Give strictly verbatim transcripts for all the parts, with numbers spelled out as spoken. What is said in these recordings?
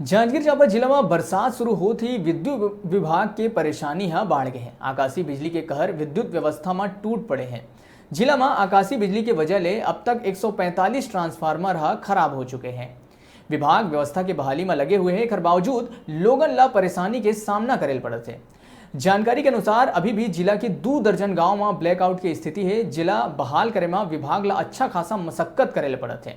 जांजगीर चांपा जिला म बरसात शुरू होत ही विद्युत विभाग के परेशानी ह बाढ़ गे हे। आकाशीय बिजली के कहर विद्युत व्यवस्था म टूट पड़े हे। जिला म आकाशीय बिजली के वजह ले अब तक एक सौ पैंतालीस ट्रांसफार्मर ह खराब हो चुके हे। विभाग व्यवस्था के बहाली म लगे हुए हे, एखर बावजूद लोगन ल परेशानी के सामना करे ल पड़त हे। जानकारी के अनुसार अभी भी जिला के दू दर्जन गांव म ब्लैकआउट के स्थिति हे, जेला बहाल करे म विभाग ल अच्छा खासा मशक्कत करे ल पड़त हे।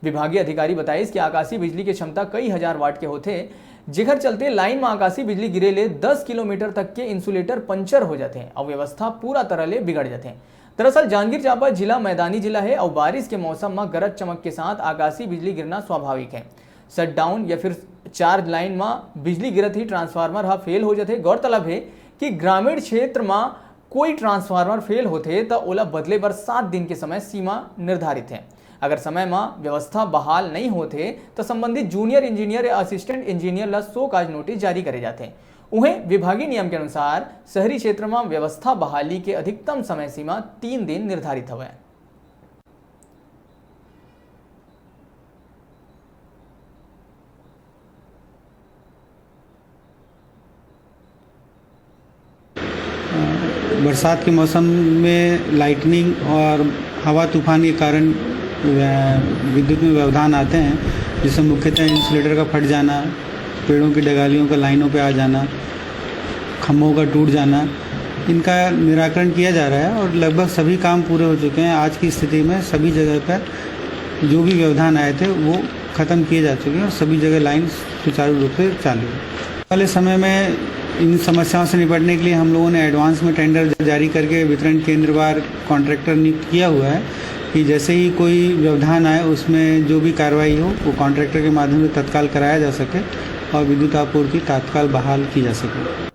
विभागीय अधिकारी बताइस कि आकाशीय बिजली के क्षमता कई हजार वाट के होथे, जेखर चलते लाइन म आकाशीय बिजली गिरे ले दस किलोमीटर तक के इंसुलेटर पंचर हो जाथे अउ व्यवस्था पूरा तरह ले बिगड़ जाथे। दरअसल जांजगीर चांपा जिला मैदानी जिला हे अउ बारिश के मौसम म गरज चमक के साथ आकाशीय बिजली गिरना स्वाभाविक हे। शटडाउन या फिर चार्ज लाइन म बिजली गिरत ही ट्रांसफार्मर ह फेल हो जाथे। गौरतलब हे कि ग्रामीण क्षेत्र म कोई ट्रांसफार्मर फेल होथे त ओला बदले बर सात दिन के समय सीमा निर्धारित हे। अगर समय म व्यवस्था बहाल नहीं होथे त संबंधित जूनियर इंजीनियर या असिस्टेंट इंजीनियर ल शो काज नोटिस जारी करे जाथे। उहें विभागीय नियम के अनुसार शहरी क्षेत्र म व्यवस्था बहाली के अधिकतम समय सीमा तीन दिन निर्धारित हवय। बरसात के मौसम में लाइटनिंग और हवा तूफान के कारण व्या- विद्युत में व्यवधान आते हैं, जिससे मुख्यतः इंसुलेटर का फट जाना, पेड़ों की डगालियों का लाइनों पे आ जाना, खंभों का टूट जाना, इनका निराकरण किया जा रहा है और लगभग सभी काम पूरे हो चुके हैं। आज की स्थिति में सभी जगह पर जो भी व्यवधान आए थे, वो ख़त्म किए जा चुके हैं और सभी जगह लाइन सुचारू रूप से चालू है। वाले समय में इन समस्याओं से निपटने के लिए हम लोगों ने एडवांस में टेंडर जारी करके वितरण केंद्रवार कॉन्ट्रैक्टर नियुक्त किया हुआ है कि जैसे ही कोई व्यवधान आए, उसमें जो भी कार्रवाई हो, वो कॉन्ट्रैक्टर के माध्यम से तत्काल कराया जा सके और विद्युत आपूर्ति तत्काल बहाल की जा सके।